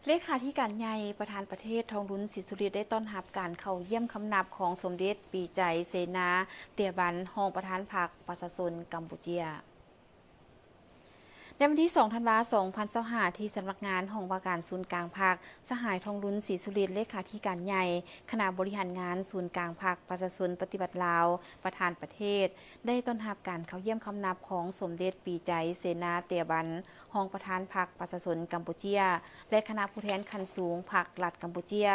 ເລຂາທິການໃຫຍ່ ປະທານປະເທດ ທອງລຸນ ສີສຸລິດ ໄດ້ຕ້ອນຮັບການເຂົ້າຢ້ຽມຄຳນັບຂອງສົມເດັດປີໄຈ ເສນາ ເຕຍບັນ ຮອງປະທານພັກປະຊາຊົນກຳປູເຈຍ. ໃນວັນທີສອງ ທັນວາ ສອງພັນຊາວຫ້າ ທີ່ສຳນັກງານຫ້ອງວ່າການສູນກາງພັກ, ສະຫາຍ ທອງລຸນ ສີສຸລິດ ເລຂາທິການໃຫຍ່ ຄະນະບໍລິຫານງານສູນກາງພັກປະຊາຊົນປະຕິວັດລາວ ປະທານປະເທດ ໄດ້ຕ້ອນຮັບການເຂົ້າຢ້ຽມຄຳນັບຂອງສົມເດັດປີໄຈ ເສນາ ເຕຍບັນ ຮອງປະທານພັກປະຊາຊົນກຳປູເຈຍ ແລະ ຄະນະຜູ້ແທນຂັ້ນສູງພັກລັດກຳປູເຈຍ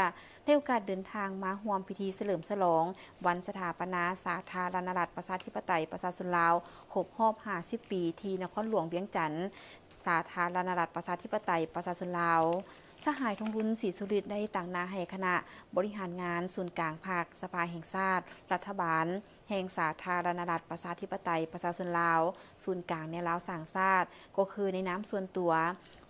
ໃນໂອກາດເດີນທາງມາຮ່ວມພິທີສະເຫຼີມສະຫຼອງວັນສະຖາປະນາສາທາລະນະລັດ ປະຊາທິປະໄຕ ປະຊາຊົນລາວ ຄົບຮອບຫ້າສິບປີ ທີ່ນະຄອນຫຼວງວຽງຈັນ, ສາທາລະນະລັດ ປະຊາທິປະໄຕ ປະຊາຊົນລາວ. ສະຫາຍ ທອງລຸນ ສີສຸລິດ ໄດ້ຕາງໜ້າໃຫ້ຄະນະບໍລິຫານງານສູນກາງພັກ, ສະພາແຫ່ງຊາດ, ລັດຖະບານ ແຫ່ງສາທາລະນະລັດ ປະຊາທິປະໄຕ ປະຊາຊົນລາວ, ສູນກາງແນວລາວສ້າງຊາດ ກໍຄືໃນນາມສ່ວນຕົວ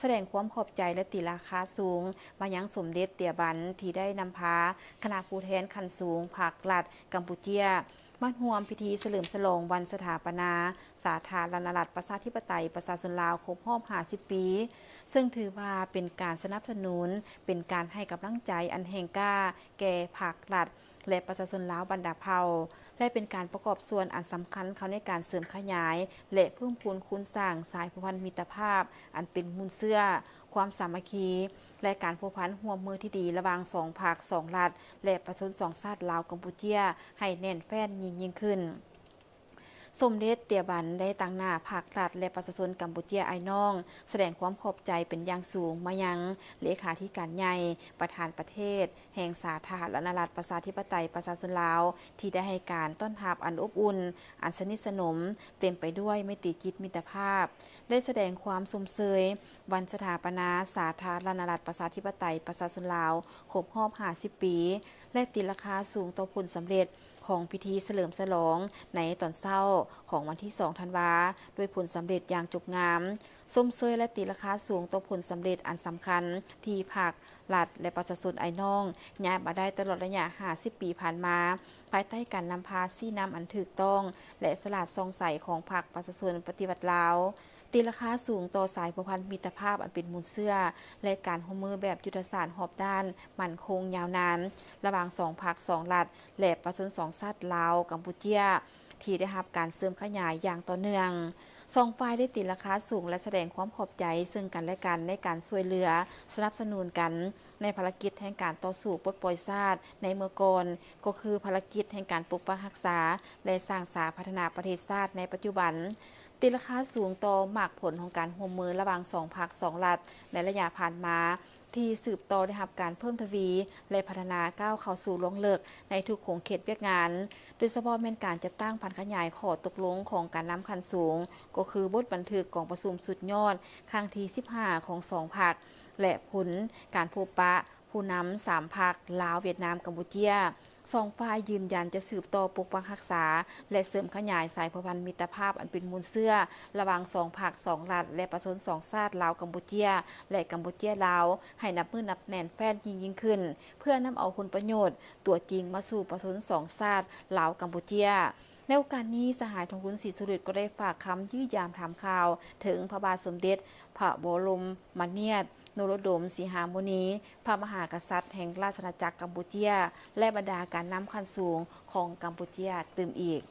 ສະແດງຄວາມຂອບໃຈ ແລະ ຕີລາຄາສູງມາຍັງສົມເດັດເຕຍບັນ ທີ່ໄດ້ນຳພາຄະນະຜູ້ແທນຂັ້ນສູງພັກລັດກຳປູເຈຍ ມາຮ່ວມພິທີສະເຫຼີມສະຫຼອງວັນສະຖາປະນາສາທາລະນະລັດ ປະຊາທິປະໄຕ ປະຊາຊົນລາວ ຄົບຮອບຫ້າສິບປີ, ເຊິ່ງຖືວ່າເປັນການສະໜັບສະໜູນ, ເປັນການໃຫ້ກຳລັງໃຈອັນແຮງກ້າແກ່ພັກລັດ ແລະ ປະຊາຊົນລາວບັນດາເຜົ່າ ແລະ ເປັນການປະກອບສ່ວນອັນສຳຄັນເຂົ້າໃນການເສີມຂະຫຍາຍ ແລະ ເພີ່ມພູນຄູນສ້າງສາຍພົວພັນມິດຕະພາບອັນເປັນມູນເຊື້ອ, ຄວາມສາມັກຄີ ແລະ ການພົວພັນຮ່ວມມືທີ່ດີລະຫວ່າງສອງພັກ, ສອງລັດ ແລະ ປະຊາຊົນສອງຊາດ ລາວ-ກຳປູເຈຍ ໃຫ້ແໜ້ນແຟ້ນຍິ່ງໆຂຶ້ນ. ສົມເດັດເຕຍບັນ ໄດ້ຕາງໜ້າພັກລັດ ແລະ ປະຊາຊົນກຳປູເຈຍອ້າຍນ້ອງ ສະແດງຄວາມຂອບໃຈເປັນຢ່າງສູງມາຍັງເລຂາທິການໃຫຍ່ ປະທານປະເທດ ແຫ່ງສາທາລະນະລັດ ປະຊາທິປະໄຕ ປະຊາຊົນລາວ ທີ່ໄດ້ໃຫ້ການຕ້ອນຮັບອັນອົບອຸ່ນ, ອັນສະໜິດສະໜົມ, ເຕັມໄປດ້ວຍໄມຕີຈິດມິດຕະພາບ ໄດ້ສະແດງຄວາມຊົມເຊີຍວັນສະຖາປະນາສາທາລະນະລັດ ປະຊາທິປະໄຕ ປະຊາຊົນລາວ ຄົບຮອບຫ້າສິບປີ ແລະ ຕີລາຄາສູງຕໍ່ຜົນສຳເລັດຂອງພິທີສະເຫຼີມສະຫຼອງໃນຕອນເຊົ້າຂອງວັນທີສອງ ທັນວາ ດ້ວຍຜົນສຳເລັດຢ່າງຈົບງາມ, ຊົມເຊີຍ ແລະ ຕີລາຄາສູງຕໍ່ຜົນສຳເລັດອັນສຳຄັນທີ່ພັກ ລັດ ແລະ ປະຊາຊົນອ້າຍນ້ອງຍາດມາໄດ້ຕະຫຼອດໄລຍະຫ້າສິບປີຜ່ານມາ, ພາຍໃຕ້ການນຳພາຊີ້ນຳອັນຖືກຕ້ອງ ແລະ ສະຫຼາດສ່ອງໃສຂອງພັກປະຊາຊົນປະຕິວັດລາວ, ຕີລາຄາສູງຕໍ່ສາຍພົວພັນມິດຕະພາບອັນເປັນມູນເຊື້ອ ແລະ ການຮ່ວມມືແບບຍຸດທະສາດຮອບດ້ານໝັ້ນຄົງຍາວນານ ລະຫວ່າງສອງພັກ, ສອງລັດ ແລະ ປະຊາຊົນສອງຊາດ ລາວ-ກຳປູເຈຍ ທີ່ໄດ້ຮັບການເສີມຂະຫຍາຍຢ່າງຕໍ່ເນື່ອງ. ສອງຝ່າຍໄດ້ຕີລາຄາສູງ ແລະ ສະແດງຄວາມຂອບໃຈເຊິ່ງກັນ ແລະ ກັນ ໃນການຊ່ວຍເຫຼືອສະໜັບສະໜູນກັນໃນພາລະກິດແຫ່ງການຕໍ່ສູ້ປົດປ່ອຍຊາດໃນເມື່ອກ່ອນ, ກໍຄືພາລະກິດແຫ່ງການປົກປັກຮັກສາ ແລະ ສ້າງສາພັດທະນາປະເທດຊາດໃນປັດຈຸບັນ. ຕີລາຄາສູງຕໍ່ໝາກຜົນຂອງການຮ່ວມມືລະຫວ່າງສອງພັກ, ສອງລັດ ໃນໄລຍະຜ່ານມາ ທີ່ສືບຕໍ່ໄດ້ຮັບການເພີ່ມທະວີ ແລະ ພັດທະນາກ້າວເຂົ້າສູ່ລວງເລິກໃນທຸກຂົງເຂດວຽກງານ, ໂດຍສະເພາະແມ່ນການຈັດຕັ້ງຜັນຂະຫຍາຍຂໍ້ຕົກລົງຂອງການນຳຂັ້ນສູງ, ກໍຄືບົດບັນທຶກກອງປະຊຸມສຸດຍອດຄັ້ງທີສິບຫ້າຂອງສອງພັກ ແລະ ຜົນການພົບປະຜູ້ນຳສາມພັກ ລາວ, ຫວຽດນາມ, ກຳປູເຈຍ. ສອງຝ່າຍຢືນຢັນຈະສືບຕໍ່ປົກປັກຮັກສາ ແລະ ເສີມຂະຫຍາຍສາຍພົວພັນມິດຕະພາບອັນເປັນມູນເຊື້ອລະຫວ່າງສອງພັກ, ສອງລັດ ແລະ ປະຊາຊົນສອງຊາດ ລາວ-ກຳປູເຈຍ ແລະ ກຳປູເຈຍ-ລາວ ໃຫ້ນັບມື້ນັບແໜ້ນແຟ້ນຍິ່ງໆຂຶ້ນ ເພື່ອນຳເອົາຜົນປະໂຫຍດຕົວຈິງມາສູ່ປະຊາຊົນສອງຊາດ ລາວ-ກຳປູເຈຍ. ໃນໂອກາດນີ້, ສະຫາຍ ທອງລຸນ ສີສຸລິດ ກໍໄດ້ຝາກຄຳຢ້ຽມຢາມຖາມຂ່າວເຖິງພະບາດສົມເດັດພະບໍລົມມະນຽດ ໂນໂລດົມ ສີຫາມຸນີ ພະມະຫາກະສັດແຫ່ງລາຊະອານາຈັກກຳປູເຈຍ ແລະ ບັນດາການນຳຂັ້ນສູງຂອງກຳປູເຈຍຕື່ມອີກ.